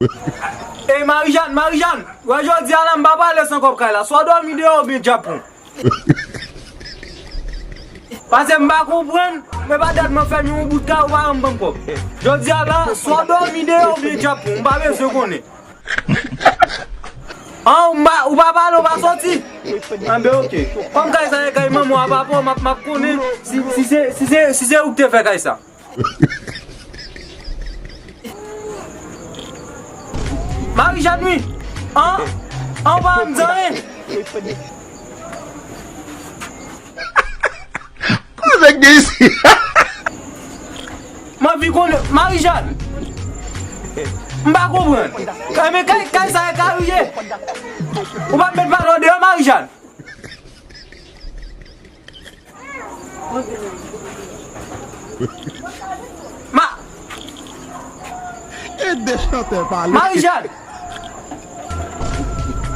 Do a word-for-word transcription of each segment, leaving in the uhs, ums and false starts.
Ey, Marijàn, Marijàn, wè jodi a la, m pa pale san kòb kay la. Swa w dòmi deyò oubyen dyab pran w. Paske m pa konprann, men pa dat mwen fè m yon bout kay, ou pa janm ban m kòb. Jodi a la, swa w dòmi deyò oubyen dyab pran w, m pa bezwen konnen. An, ou pa, ou pa pale, ou pa soti. Anben, oke. Kòm kay sa e kay manman w a papa w, m ap, m ap konnen si, si se, si se, si se ou ki te fè kay sa. Marijàn, wi. An, an, ou pa janm di anyen. Kote k gen isi? M anvi konnen, Marijàn. M pa konprann. Kay, men kay, kay sa e kay ou ye. Ou p ap met patwon deyò, Marijàn. Ma, Ede chantè pale. Marijàn.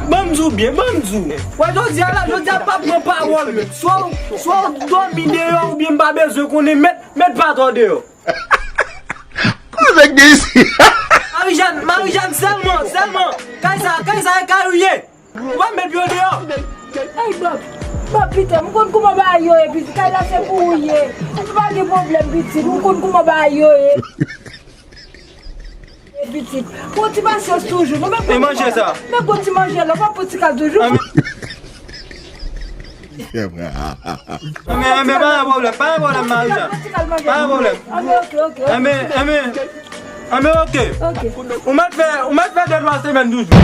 Ban m di w byen, ban m di w. Wè, jodi a la, jodi a pa pran pawòl menm. Swa w, swa w dòmi deyò oubyen m pa bezwen konnen, met, met patwon deyò. Kote k gen isi? Marijàn, Marijàn, sèlman, sèlman. Kay sa, kay sa e kay ou ye. Ou pa met pye w deyò. Ay, Bob, Bob, pitit, m konn kouman bagay yo ye, pitit. Kay la se pou ou ye. Ou pa gen pwoblèm, pitit. M konn kouman bagay yo ye. Pitit. Pran ti pasyans toujou. Nou pa... E manje sa. Men pran ti manje la, pa pran ti kal toujou. Anben, anben, pa gen pwoblèm, pa gen pwoblèm, Marijàn. Pa gen pwoblèm. Anben, oke, oke. Anben, anben, anben, oke. Oke. Ou mèt fè, ou mèt fè de twa semèn toujou.